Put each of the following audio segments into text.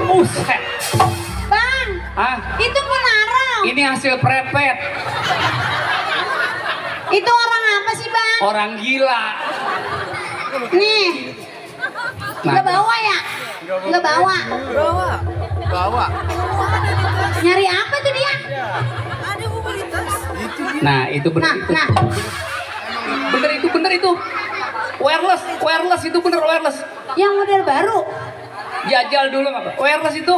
Buset. Bang, Ah, itu penarang. ini hasil prepet. Itu orang apa sih bang? Orang gila. Nih, nggak bawa ya? Nggak bawa. Bawa. Nyari apa tuh dia? Nah, itu bener Nah, itu. nah. Bener itu. Wireless itu bener wireless. Yang model baru. Jajal dulu nggak? Pak? Wireless itu.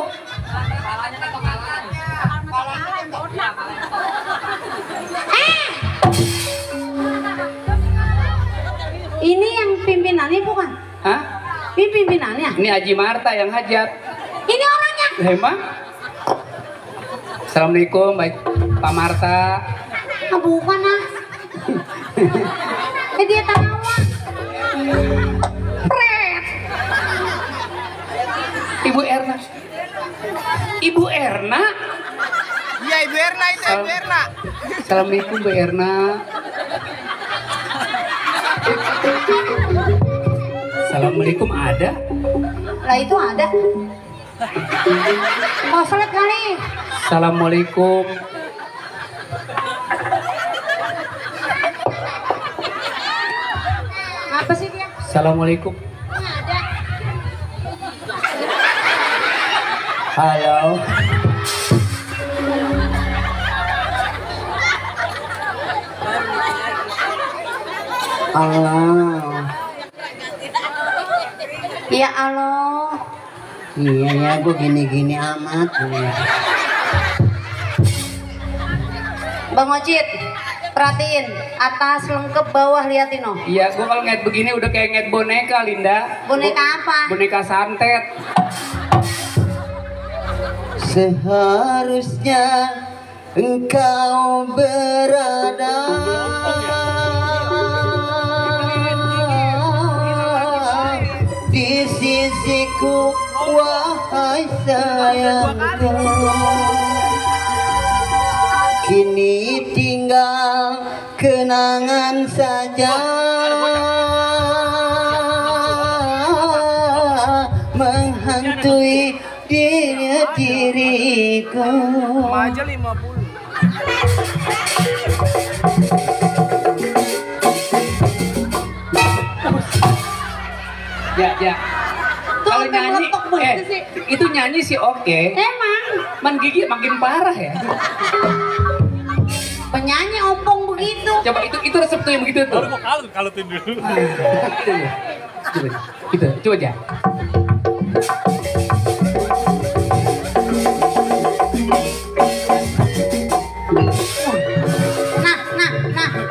Ini yang pimpinannya bukan? Hah? Ini pimpinannya. Ini Haji Marta yang hajat. Ini orangnya. Emang? Assalamualaikum, baik Pak Marta. Ah, bukan ah. Dia tawa. Pret. Ibu Erna. Ibu Erna? Iya Ibu Erna itu Ibu Erna. Assalamualaikum Bu Erna. Assalamualaikum ada? Lah itu ada. Koslet kali. Assalamualaikum. Apa sih dia? Assalamualaikum. Ini ada. Halo. Allah. Ya Allah. Iya ya, gue gini-gini amat. Bang Ocit, perhatiin atas lengkap bawah liatin oh. Iya, gua kalau ngeliat begini udah kayak ngeliat boneka, Linda. Boneka apa? Boneka santet. Seharusnya engkau berada di sisiku, wahai sayangku. Kini tinggal kenangan saja menghantui diriku. Aja 50. Ya. Kalau sampai nyanyi, meletok begitu sih. itu nyanyi sih oke. Emang Man gigi makin parah ya. penyanyi ompong begitu. Coba itu resep tuh yang begitu tuh. Baru mau kalutin dulu. Coba aja.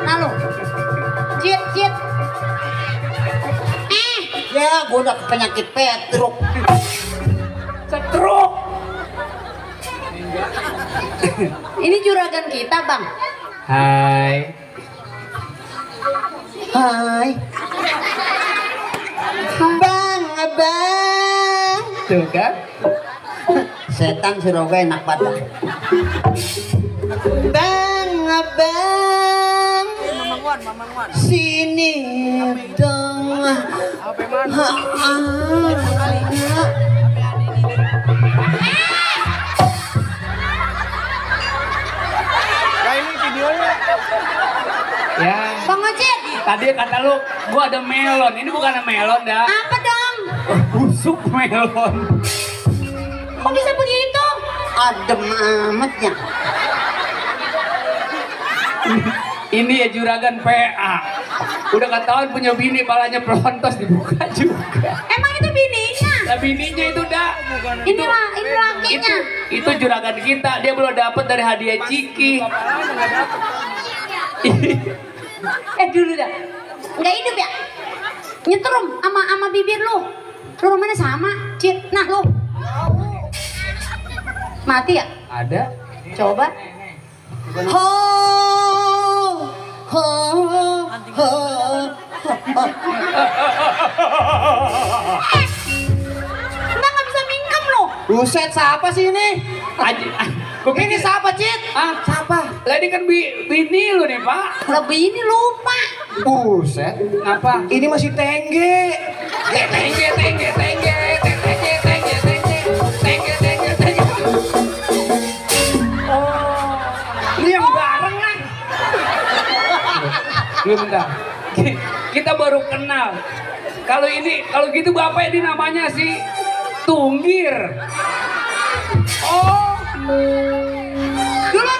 Nah lo. Cit. Ya, gue udah penyakit petruk. Setruk. Ini juragan kita bang. Hai. Hai, bang, abang. Tuh kan? Setan siroga enak banget. Bang, abang. Mamang Wan. Sini dong. HP mana? Nah ini videonya. Ya. Bang Ocit, Tadi kata lu, gua ada melon. Ini bukan melon dah. apa dong? Busuk melon. Kok bisa begitu? Adem amat ya. Ini ya juragan PA. Udah ketahuan punya bini, palanya pelontos dibuka juga. Emang itu bininya? Nah bininya itu dah. Ini lakinya. Itu juragan kita. Dia belum dapat dari hadiah Ciki. Dulu dah. Nggak hidup ya? Nyetrum sama bibir lu. Lu rumahnya sama, Cit. Nah lu. Mati ya? Ada. Coba. Ho, ho, ho. Enggak nggak bisa mingkem lu. Buset, siapa sih ini? Ini siapa, Cit? Ah, siapa? Lah ini kan bini lu nih, Pak. Lebih ini lupa. Buset, Apa? ini masih tengge. Tengge, tengge, tengge, tengge, tengge, tengge, tengge, tengge, tengge. Oh, Ini yang bareng kan? belum bentar. Kita baru kenal. Kalau gitu bapak ini namanya si Tunggir. Oh, Dulu.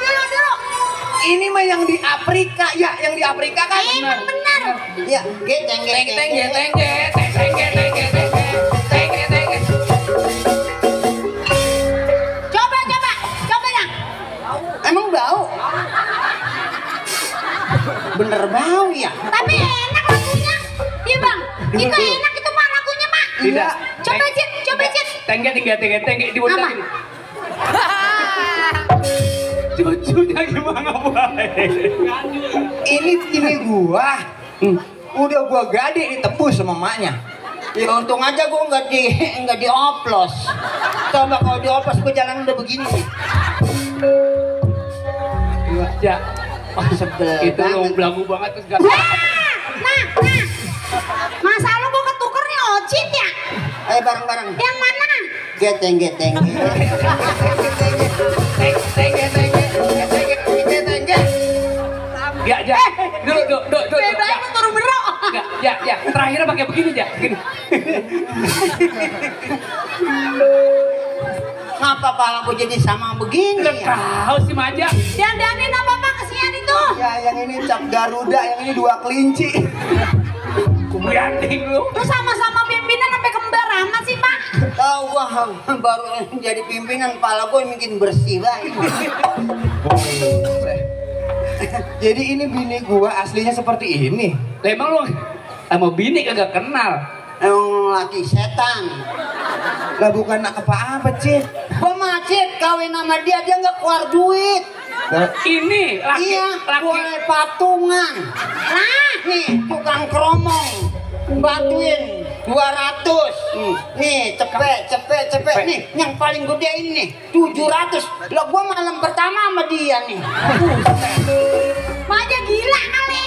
ini mah yang di Afrika ya, yang di Afrika kan? Emang benar. Ya, geteng, Tengge, tengge, tengge, tengge, tengge, tengge, tengge, tengge. Coba yang. Emang bau? Bener bau ya? Tapi enak lagunya. Iya bang. Itu enak itu pak lagunya pak. Tidak. Coba Cid. Tengge, tengge, tengge, tengge di bunda Apa? ini. Cucunya gimana baik? Ini gua. Udah gua gade ditebus sama maknya. Ya untung aja gua nggak dioplos. Coba kalau dioplos gua jalan udah begini. Ya, Sebel itu banget. lo belagu banget terus gak. Nah. Masa lu gua ketuker nih Ocit ya? Ayo bareng-bareng. Yang mana? Geteng. Ya. Dulu. Bebas lu turun berok. Ya. Terakhirnya pakai begini ya. Begini. Ngapa pala gua jadi sama begini Nggak ya? tahu si Maja. Dandanin apa pak kesian itu? Ya yang ini cap Garuda, yang ini 2 kelinci. Kuyanting lu. Lu sama-sama pimpinan sampai kembar amat sih pak. Tahu gua baru jadi pimpinan, pala gua makin bersih banget. Jadi ini bini gua aslinya seperti ini. Lah emang lu sama bini kagak kenal. Emang laki setan. Lah bukan apa-apa, Cid. Gua mah Cid kawin sama dia nggak keluar duit. Ini laki Iya, gua patungan. Lah. Nih, tukang kromong. Bantuin 200. Nih, cepet. Nih, yang paling gede ini 700. Lah gua malam pertama sama dia nih. Maja gila kali.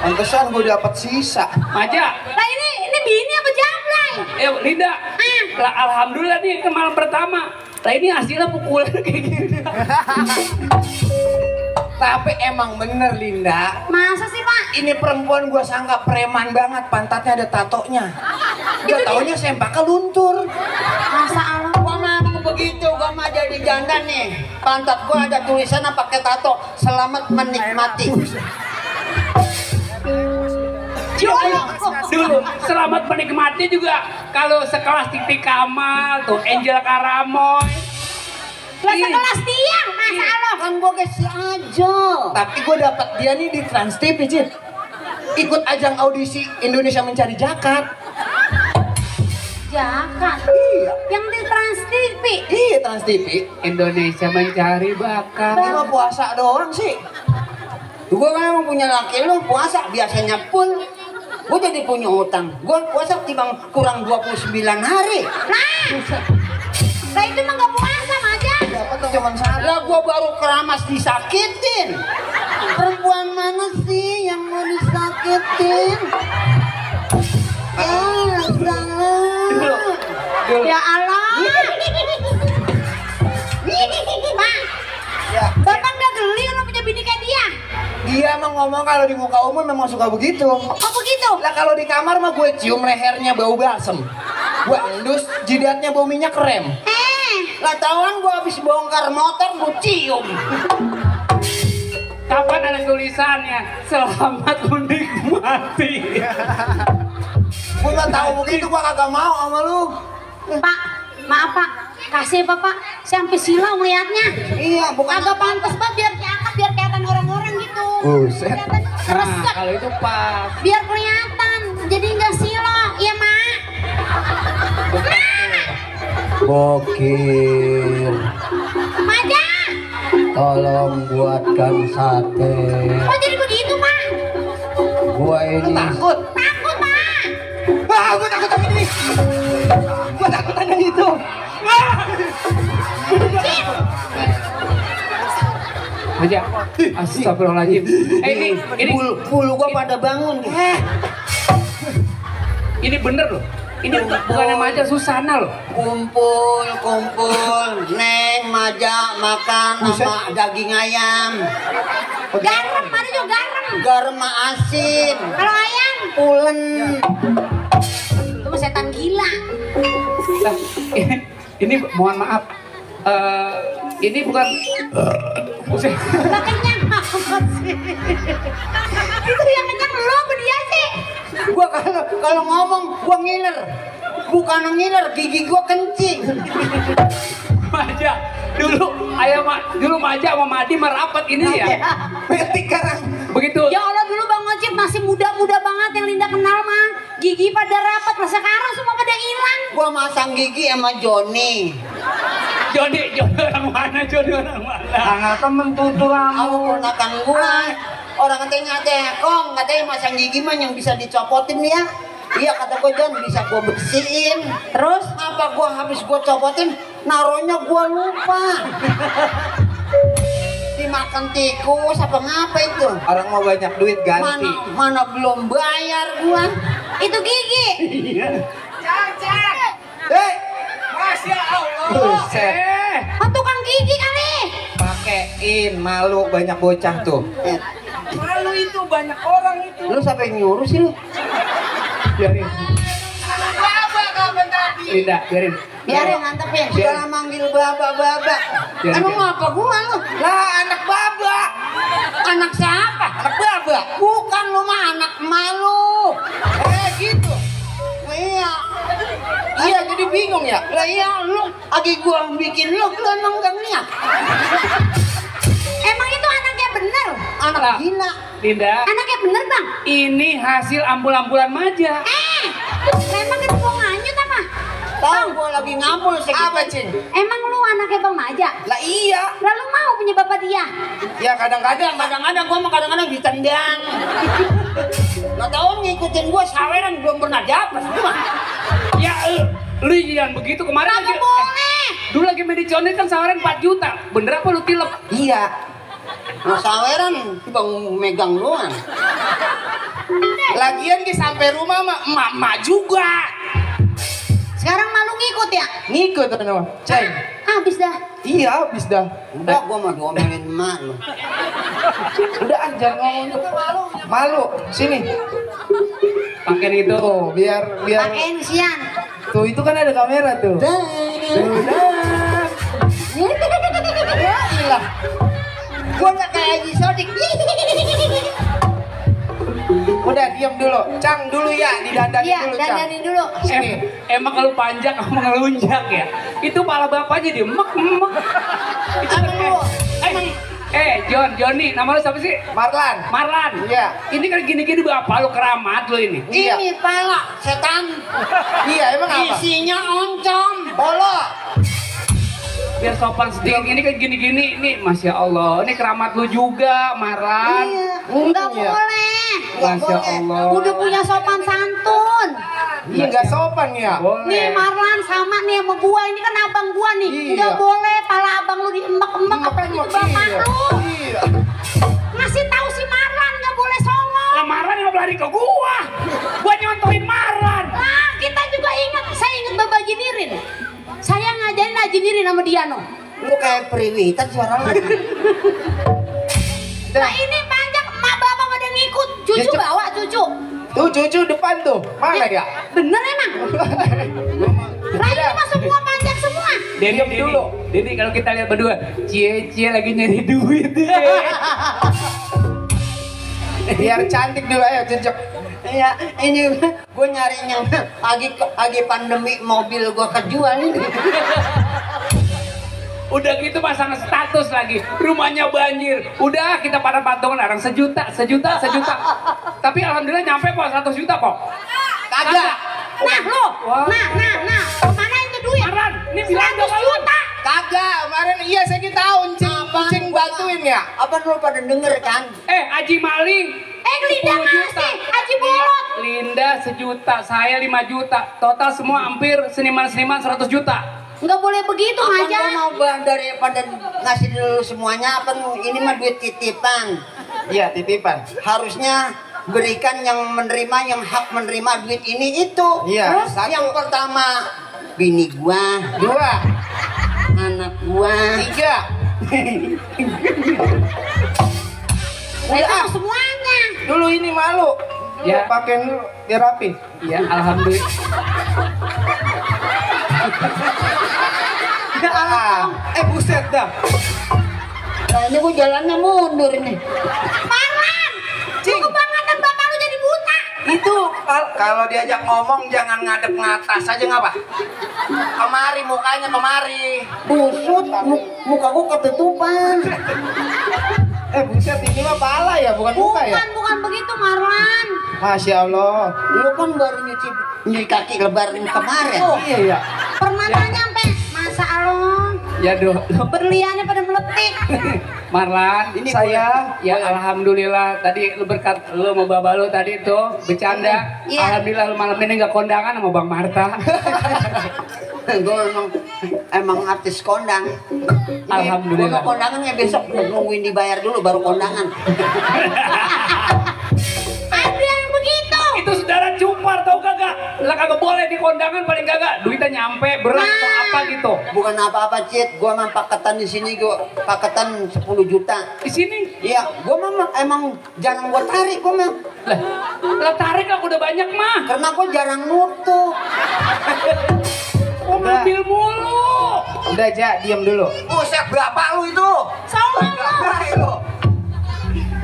Pantesan gua dapat sisa. Maja. Lah ini bini apa jamblay? Linda. Lah, alhamdulillah nih ke malam pertama. Lah ini hasilnya pukulan kayak gini. Tapi emang bener Linda. Masa sih pak? Ini perempuan gua sangka preman banget, pantatnya ada tatonya. Gak taunya sempaknya luntur. Masa Allah. Gua mah begitu, gua mah jadi janda nih. Pantat gua ada tulisannya pakai tato, selamat menikmati. Dulu selamat menikmati juga kalau sekelas Titi Kamal tuh Angel Karamoy. Lah sekelas dia, masa Allah. Kan gua kasih aja. Tapi gua dapat dia nih di Trans TV, Cid. Ikut ajang audisi Indonesia Mencari Jakat. Jakat. Iya. Yang di Trans TV. Iya, Trans TV. Indonesia mencari bakat. Ini mah puasa doang sih. Gua kan emang punya laki lu puasa biasanya full. Gua jadi punya hutang. Gua puasa timbang kurang 29 hari. Lah itu mah gak puasa Maja. Dapat cuma satu. Lah gua baru keramas disakitin. Perempuan mana sih yang mau disakitin? Ya, Dulu. Ya Allah. Pak, Ya, bapak udah geli lo punya bini kayak dia. dia mah ngomong kalau di muka umum memang suka begitu. Oh begitu. Lah kalau di kamar mah gue cium lehernya bau balsem. Gue endus jidatnya bau minyak rem. Lah tahuan gue habis bongkar motor gue cium. Kapan ada tulisannya selamat menikmati? Gue nggak tahu begitu, gue kagak mau sama lu. Pak, maaf pak, kasih bapak, sampai silau ngeliatnya. Iya, bukan Agak pantas pak, biar diangkat, biar kelihatan orang-orang gitu. Buset. Kelihatan Nah, resep, kalau itu pas. biar kelihatan, jadi nggak silau, iya mak. Bokir, Maja, tolong buatkan sate. kok jadi begitu pak? Gua ini takut. Takut pak. Ah, gua takut sama ini. Gua takut sama itu. Maja. Astagfirullahaladzim. Ini Bulu gua pada bangun. Ini bener loh. Ini bukannya Maja, Susana loh. Kumpul, Neng, Maja, makan sama daging ayam. Garam, ada juga garam. Garam asin. Kalau ayam, Pulen. itu mah setan gila. Nah, ini mohon maaf. Ini bukan. Buset. Gak kenyang amat sih. Itu yang kenyang lo apa dia sih? Gua kalau ngomong gua ngiler. Bukan ngiler, gigi gua kencing. Maja, dulu Maja sama Madi merapat ini ya. Sekarang Begitu. Ya Allah, dulu Bang Ocit masih muda-muda banget yang Linda kenal mah. Gigi pada rapat, masa sekarang semua pada hilang. gua masang gigi sama Joni. Joni orang mana? Joni orang mana? Anak temen tutur Aku ponakan gua. Orang katanya tekong, katanya masang gigi mah yang bisa dicopotin ya. Iya kata gua Jon, bisa gua bersihin. Terus Apa gua habis gua copotin, naruhnya gua lupa. Dimakan tikus apa ngapa itu? Orang mau banyak duit ganti. Mana belum bayar gua. itu gigi. Hei, Masya Allah. Buset. Oh, tukang gigi kali. Pakein, malu banyak bocah tuh. Malu itu banyak orang itu. lu sampai nyuruh sih lu? Biarin. Baba kapan tadi? Linda, biarin. Biarin ngantepin. Segala manggil baba. Biarin, Emang biarin. apa gua lu? Lah anak baba. Anak siapa? Anak baba. Bukan lu mah anak malu. Gitu. Iya. Iya jadi bingung ya. Lah iya lu lagi gua bikin lu emang gak niat. Emang itu anaknya bener? Anak Lah. gila. Linda, Anaknya bener Bang? ini hasil ambul-ambulan Maja. Memang itu mau nganyut apa? Tahu gua lagi ngambul segitu. Apa Cing? Emang lu anaknya Bang Maja? Lah iya. Lalu mau punya bapak dia? Ya kadang-kadang Kadang-kadang gua mah kadang-kadang ditendang. Gak tau ngikutin gua saweran belum pernah dapet gua. Ya, lu jangan begitu. Kemarin Kagak boleh. dulu lagi main di Condet kan sawaran 4 juta. Bener apa lu tilep? Iya. Nah saweran bang megang doang. lagian ki sampai rumah emak juga. Sekarang malu ngikut ya? Ngikut nama. Ceng. Habis dah. Iya habis dah. Udah gua mah diomelin emak lu. Udah jangan ngomong itu. Malu. Sini. Pakai itu. Tuh biar Pakein sian. tuh itu kan ada kamera tuh. Udah. Ya ilah. Gua gak kayak Haji Sodik. Udah diam dulu. Cang dulu ya didandanin Iya, dulu Cang. dandanin dulu. Sini. Emang kalau panjang kamu ngelunjak ya? Itu pala bapaknya dia mek. Emang lu, Joni, nama lu siapa sih? Marlan. Marlan. Iya. Ini kan gini-gini bapak lu keramat lu ini. Iya. ini pala setan. Iya emang apa? Isinya oncom. Bolo. Biar sopan sedikit. Ini kan gini-gini. Ini Masya Allah. Ini keramat lu juga, Marlan. Enggak Iya. boleh. Masya Allah. Udah punya sopan santun. Iya nggak sopan ya. Boleh. Nih Marlan sama nih sama gua, ini kan abang gua nih. Iya. Enggak boleh pala abang lu diemek-emek apalagi itu bapak Iya. lu. Iya. Ngasih tahu si Marlan enggak boleh songong. Lah Marlan yang lari ke gua. Gua nyontohin Marlan. Nah, kita juga ingat, saya ingat Bapak Jinirin. Saya ngajarin Jinirin sama Diano. Lu kayak periwitan suara lu. Nah ini panjang, emak bapak pada ngikut. Cucu Ya, bawa cucu. Tuh cucu depan tuh. Mana ya? Bener emang? Lah ini mah semua panjang semua. Diam dulu. Jadi kalau kita lihat berdua, cie lagi nyari duit. Biar cantik dulu ayo cucuk. Ya ini gue nyari yang lagi pandemi mobil gue kejual ini. Udah gitu pasang status lagi, rumahnya banjir. Udah kita pada patungan orang sejuta. Tapi alhamdulillah nyampe kok 100 juta kok. Kagak. Nah lo, Wah. nah, mana itu duit? Marlan, ini bilang 100 juta. Kagak. Kemarin iya saya tahu Cing bantuin ya. Apa lu pada denger kan? Aji maling. Linda 10 juta. ngasih, Haji Bolot. Linda 1 juta, saya 5 juta. Total semua hampir seniman-seniman 100 juta. Enggak boleh begitu Apa aja. gua mau daripada ngasih dulu semuanya apa ini mah duit titipan. Iya titipan. Harusnya berikan yang menerima, yang hak menerima duit ini itu. Iya. Terus yang pertama, bini gua, 2, anak gua, 3. Nah, itu semuanya. Dulu ini malu. Ya. Pakai dulu biar rapi. Ya, alhamdulillah. Buset dah. nah, ini gua jalannya mundur ini. Marwan, lu kebangetan bapak lu jadi buta. Itu kalau diajak ngomong jangan ngadep ngatas aja ngapa? Kemari mukanya kemari. Busut, muka gua ketutupan. Buset ini mah pala ya, bukan muka ya? Bukan begitu Marwan. Masya Allah. Lu kan baru nyuci kaki lebaran kemarin. Iya ya. Pernah nyampe masa Allah. Ya doh. Berliannya pada meletik. Marlan, Ini saya. ya alhamdulillah tadi lu berkat lu sama baba lu tadi tuh bercanda. Iya. Alhamdulillah lu malam ini nggak kondangan sama Bang Marta. Gue emang artis kondang. Alhamdulillah. Gue mau kondangannya besok, nungguin dibayar dulu baru kondangan. Ada yang begitu. Itu saudara cupar tau kagak? Lah kagak boleh di kondangan paling kagak. Duitnya nyampe berat atau apa gitu. Bukan apa-apa, Cit. Gue emang paketan di sini, gue paketan 10 juta. Di sini. Iya, gue emang jarang gue tarik, gue mah. Lah tarik aku udah banyak mah. Karena gue jarang nutup. Kok ngambil mulu? Udah Ja, diam dulu. Buset, berapa lu itu? Sombong lu. Berapa lu?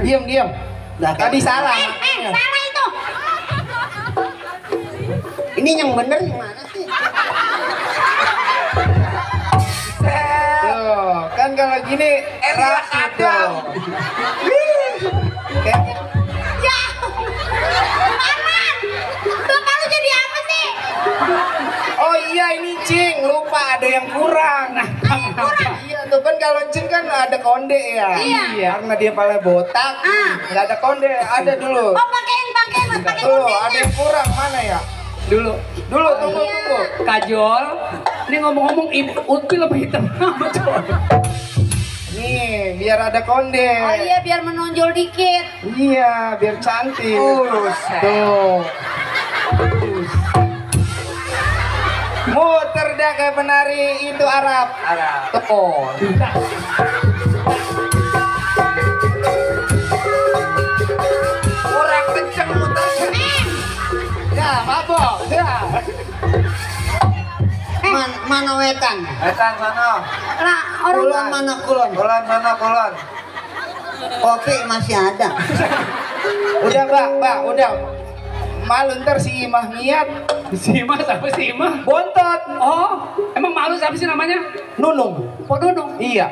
Diam. Dah, Tadi salah. Salah itu. Ini yang bener yang mana sih? Tuh, kan kalau gini rapi tuh. Kayak Ya. Marwan, bapak lu jadi apa sih? oh iya ini Cing, lupa ada yang kurang. Nah, iya tuh kan kalau Cing kan ada konde ya. Iya. Karena dia pala botak, nggak ada konde, ada dulu. Oh pakai Tuh, ada kondenya. yang kurang mana ya? Dulu. Dulu tunggu. Kajol. Ini ngomong-ngomong Utpil lebih hitam. Nih, biar ada konde. Oh iya biar menonjol dikit. Iya, biar cantik. Tuh. Muter dah kayak penari itu Arab. Tuh. Kurang kenceng muternya. Ya, mabok. Ya. Mana wetan? Wetan sana. Lah orang Kulon mana kulon? Kulon sana, kulon. Kopi masih ada. Udah, Mbak, udah. Malu ntar si Imah niat. Si Imah siapa si Imah? Bontot. Oh, emang malu siapa sih namanya? Nunung. Kok Nunung? Iya.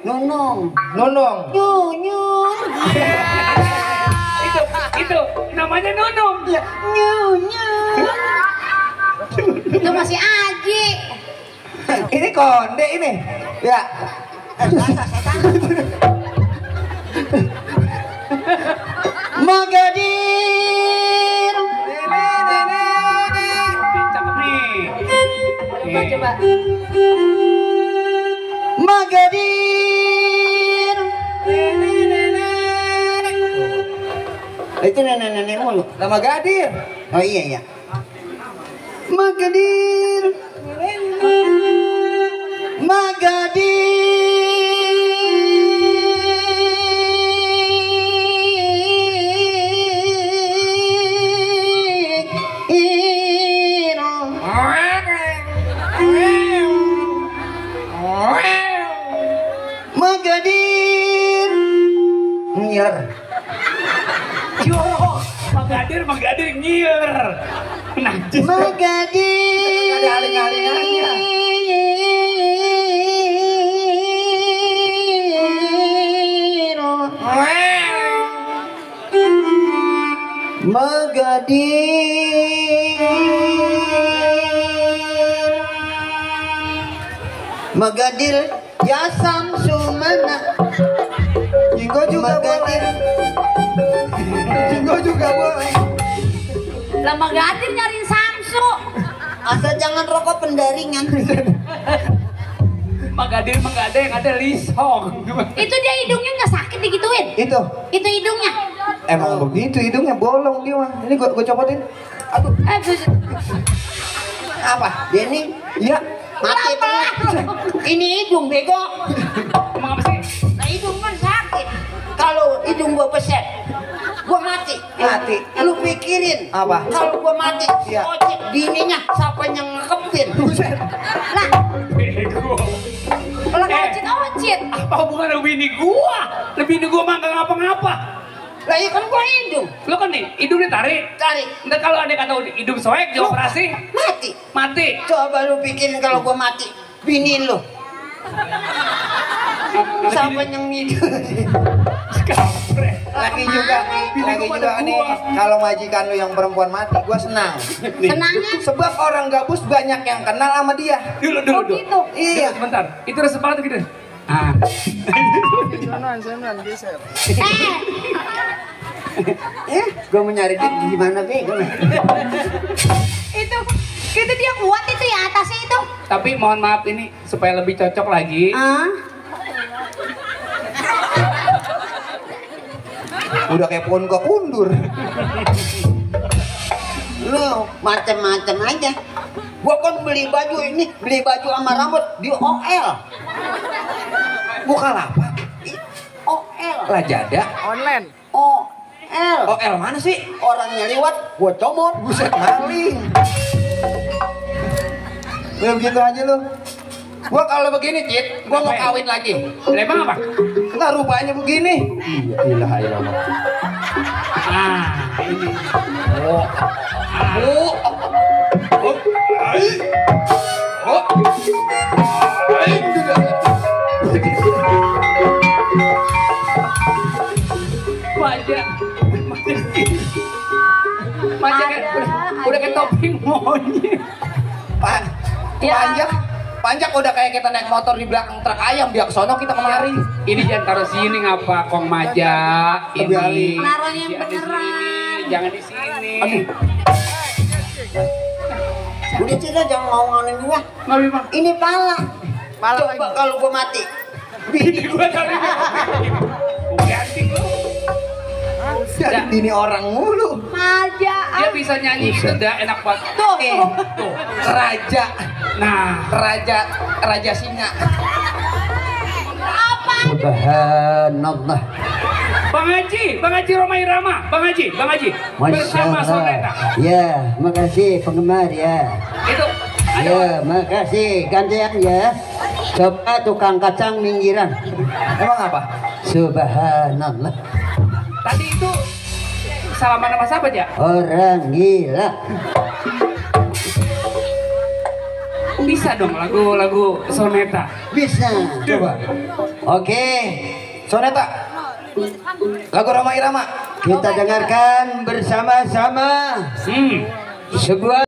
Nunung. Nunung. Nyunyun. Itu namanya Nunung. Nyunyun. itu masih Aji. Ini konde ini. Ya. Magadir. Cakep nih. Coba. Magadir. Itu nenek-nenek mulu. Nama Gadir. Oh iya. Magadir. Magadir. Ngiler. Yo, Magadir ngiler. Najis. Magadir. Ada aling-alingannya. Magadir ya Samsumana. Jinggo juga boleh. Jinggo juga boleh. Lah Magadir nyariin Samsu. Asal jangan rokok pendaringan. Magadir yang ada lisong. Itu dia hidungnya nggak sakit digituin. Itu. Itu hidungnya. Emang begitu hidungnya bolong dia mah. Ini gua copotin. Aduh, apa? Dia nih Iya. mati tengah. Ini hidung bego. Emang apa sih? Nah hidung kan sakit. Kalau hidung gua peset, gua mati. Mati. Lu pikirin. Apa? Kalau gua mati, Iya. ojek bininya siapa yang ngekepin? Buset. Lah, Bego. kalau ocit-ocit. Apa hubungan sama bini gua? Bini gua mah nggak ngapa-ngapa. Lah iya kan gua hidung. Lo kan nih, hidung ditarik. Tarik. Ntar kalau ada kata hidung soek, dioperasi, Mati. mati. Coba lu pikirin kalau gua mati, bini lu. Siapa yang hidung? Kampret. Lagi juga nih kalau majikan lu yang perempuan mati, gua senang. Senangnya? Sebab orang gabus banyak yang kenal sama dia. Dulu. Oh gitu. Iya. Sebentar, itu resep banget gitu. Ah. Gua mau nyari duit gimana bego? Itu dia kuat itu ya atasnya itu. Tapi mohon maaf ini supaya lebih cocok lagi. Ah, Udah kayak pohon kekundur. Lu macam-macam aja. Gua kan beli baju sama rambut di OL. Bukalapak. OL. Lajada. OL. OL mana sih? Orangnya lewat, gua comot. Buset maling. Udah begitu aja lu. Gua kalau begini, Cit, gua mau kawin lagi. Emang apa? Nah, rupanya begini. Iya, ilah. Ah, ini. Oh. Oh. Oh. Ai. Oh. Ai. Wajah. Wajah kan udah kayak topping monyet. Panjang. Panjang udah kayak kita naik motor di belakang truk ayam, dia kesono kita kemari. Ini jangan taruh sini ngapa, Kong Maja. Lebih alih. Ini. Naruhnya yang Jangan di beneran. sini, jangan di sini. Aduh. Udah Cina jangan ngomongin gua. Nggak bisa. Ini pala. Coba kalau gua mati. Bini gua cari. Ganti lu. Jadi bini orang mulu. aja. Dia bisa nyanyi itu dah enak banget. Tuh. Tuh. Raja. Nah, Raja singa. Apa? Subhanallah. Bang Haji Roma Irama, Bang Haji bersama Soneta. Ya, makasih penggemar ya. Itu Ya, makasih gantian ya. Coba tukang kacang minggiran. Emang apa? Subhanallah. tadi itu salaman sama siapa ya? Orang gila. Bisa dong lagu Soneta. Bisa. Coba. Oke. Soneta. Lagu Roma Irama. Kita dengarkan bersama-sama Hmm. sebuah